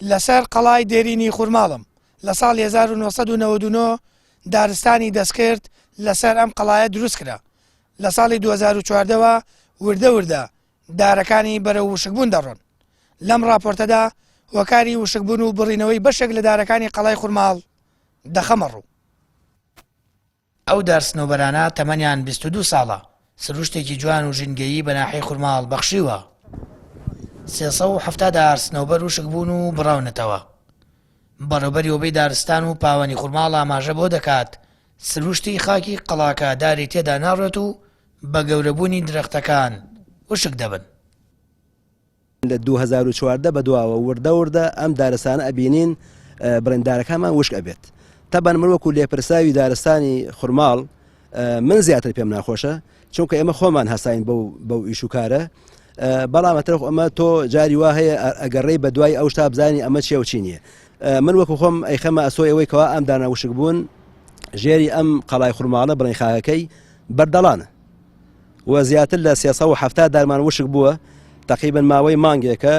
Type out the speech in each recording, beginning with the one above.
لەسەر قەڵای دێرینی خورماڵم، لە ساڵی 1999 دارستانی دەستکرد لەسەر ئەم قەڵایە دروستکرا، لە ساڵی 2014 وە وردە وردە دارەکانی بەرەو وشکبوون دەڕۆن. لەم ڕاپۆرتەدا هۆکاری وشکبوون و بڕینەوەی بەشێک لە دارەکانی قەڵای خورماڵ دەخەمە ڕوو. ئەو دار سنەوبەرانە تەمەنیان 22 ساڵە، سروشتێکی جوان و ژینگەیی بە ناحیەی خورماڵ بەخشیوە. 370 دار سنەوبەر وشک بوون و بڕاونەتەوە. بەڕێوبەری هۆبەی دارستان و پاوەنی خورماڵ ئاماژە بەوە دەکات، سروشتی خاکی قەڵاکە داری تێدا ناڕوێت و بە گەورەبوونی درەختەکان وشک دەبن. لە 2014 بەدواوە وردە وردە ئەم دارستانە ئەبینین بڵێن دارەکانمان وشک ئەبێت تەبەن من وەکو لێپرساوی دارستانی خورماڵ من زیاتر پێم ناخۆشە چونکە ئێمە خۆمان هەساین بەو بەو ئیش و کارە بەڵام ئەترخ ئەمە تۆ جاری وا هەیە ئەگەڕێی بە دوای ئەو شتا بزانی ئەمە چیە و چی نییە من وەکو خۆم ئەیخەمە ئەسۆی ئەوەی کەوا ئەم دانە وشک بوون ژێری ئەم قەڵای خورماڵە بڵێن خاکەکەی بەردەڵانە و زیاتر لە 370 دارمان وشک بووە تقریبا ماوەی مانگێکە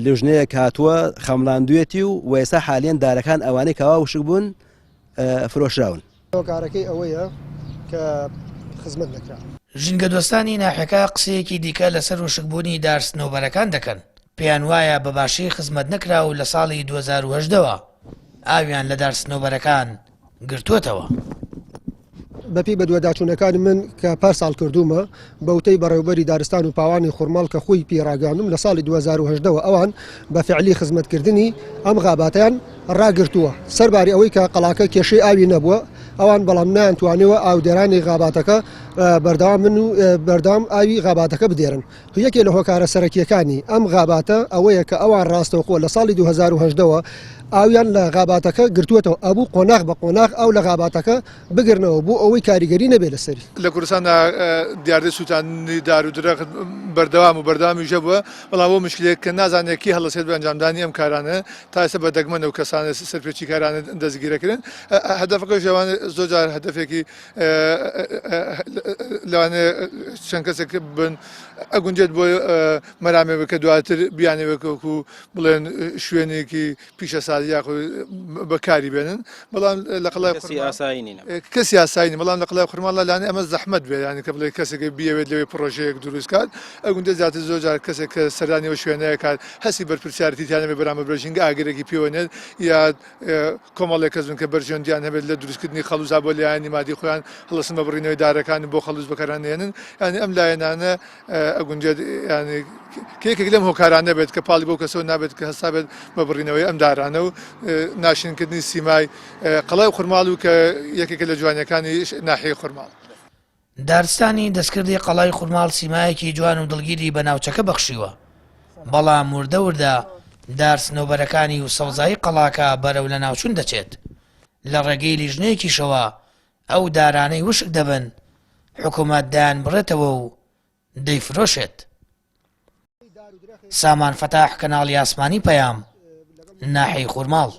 لژنەیەک هاتووە خەملاندوێتی و وێسا حالیان دارەکان ئەوانەی کەوا وشک بوون فرۆشراون. هۆکارەکەی ئەوەیە کە خزمەت نەکرا. ژینگەدۆستانی ناحیەکە قسەیەکی دیکە لەسەر وشکبوونی دار سنەوبەرەکان دەکەن، پێیان وایە بە باشی خزمەت نەکرا و لە ساڵی 2018 وە ئاویان لە دار سنەوبەرەکان گرتووەتەوە. بەپێی بەدواداچوونەکانی من کە پار ساڵ کردوومە، بە وتەی بەڕێوەبەری دارستان و پاوانی خورماڵ کە خۆی پێی ڕاگەیاندووم لە ساڵی 2018 وە ئەوان بە فعلی خزمەتکردنی ئەم غاباتەیان ڕاگرتووە سەرباری ئەوەی کە قەڵاکە کێشەی ئاوی نەبووە ئەوان بەڵام نەیانتوانیوە ئاودێرانی غاباتەکە بەردەوام بن و بەردەوام ئاوی غاباتەکە بدێرن. یەکێ لە هۆکارە سەرەکییەکانی ئەم غاباتە ئەوەیە کە ئەوان ڕاستەوخۆ لە ساڵی 2018 وە ئاویان لە غاباتەکە گرتووەتەوە ئەبوو قۆناغ بە قۆناغ ئاو لە غاباتەکە بگرنەوە بۆ ئەوەی کاریگەری نەبێت لەسەری. لە کوردستاندا دیاردەی سووتاندنی دار و درەخت بەردەوام و بەردەوامیش هەبووە، بەڵام بۆ مشکلەیەک کە نازانێت کێ هەڵدەسێت بە ئەنجامدانی ئەم کارانە، تا ئێستا بە دەگمەن ئەو کەسانە سەرپێچی کارانە دەستگیرەکرێن، هەدەفەکەش لەوانەیە زۆر جار هەدەفێکی لەوانەیە چەند کەسێک بن ئەگونجێت بۆ مەرامێک کە دواتر بیانەوێت وەکو بڵێن شوێنێکی پیشەسازی یاخود بەکاری بێنن بەڵام لە قەڵای کەسی ئاسایی نین. کەسی ئاسایی نین بەڵام لە قەڵای خورماڵ لانێ ئەمە زەحمەت بێ یانی کە بڵێ کەسێک بیەوێت لەوێ پڕۆژەیەک دروست کات ئەگوندە زیاتر زۆر جار کەسێک کە سەردانی ئەو شوێنە کات هەستی بەرپرسیارەتی تیا نەبێت بەرامبەر بە ژینگە ئاگرێکی پێوە نێت یا کۆمەڵێک کەس بن کە بەرژەوەندیان هەبێت لە دروستکردنی خەڵوزا بۆ لایەنی مادی خۆیان هەڵسن بە بڕینەوەی دارەکان بۆ خەڵوز بەکاران دێنن یانی ئەم لایەنانە ئەگونجێت یانی کە یەکێک لەم هۆکارانە بێت کە پاڵی بەو کەسەوە نابێت کە هەستابێت بە بڕینەوەی ئەم دارانە و ناشرینکردنی سیمای قەڵای خورماڵ و کە یەکێکە لە جوانیەکانی ناحیەی خورماڵ. دارستانی دەستکردی قەڵای خورماڵ سیمایەکی جوان و دڵگیری بە ناوچەکە بەخشیوە، بەڵام وردە وردە دار سنەوبەرەکانی و سەوزایی قەڵاکە بەرەو لەناوچوون دەچێت، لە ڕێگەی لیژنەیەکیشەوە ئەو دارانەی وشک دەبن حکومەت دەیانبڕێتەوە و دەیفرۆشێت. سامان فەتاح کەناڵی ئاسمانی پەیام، ناحیەی خورماڵ.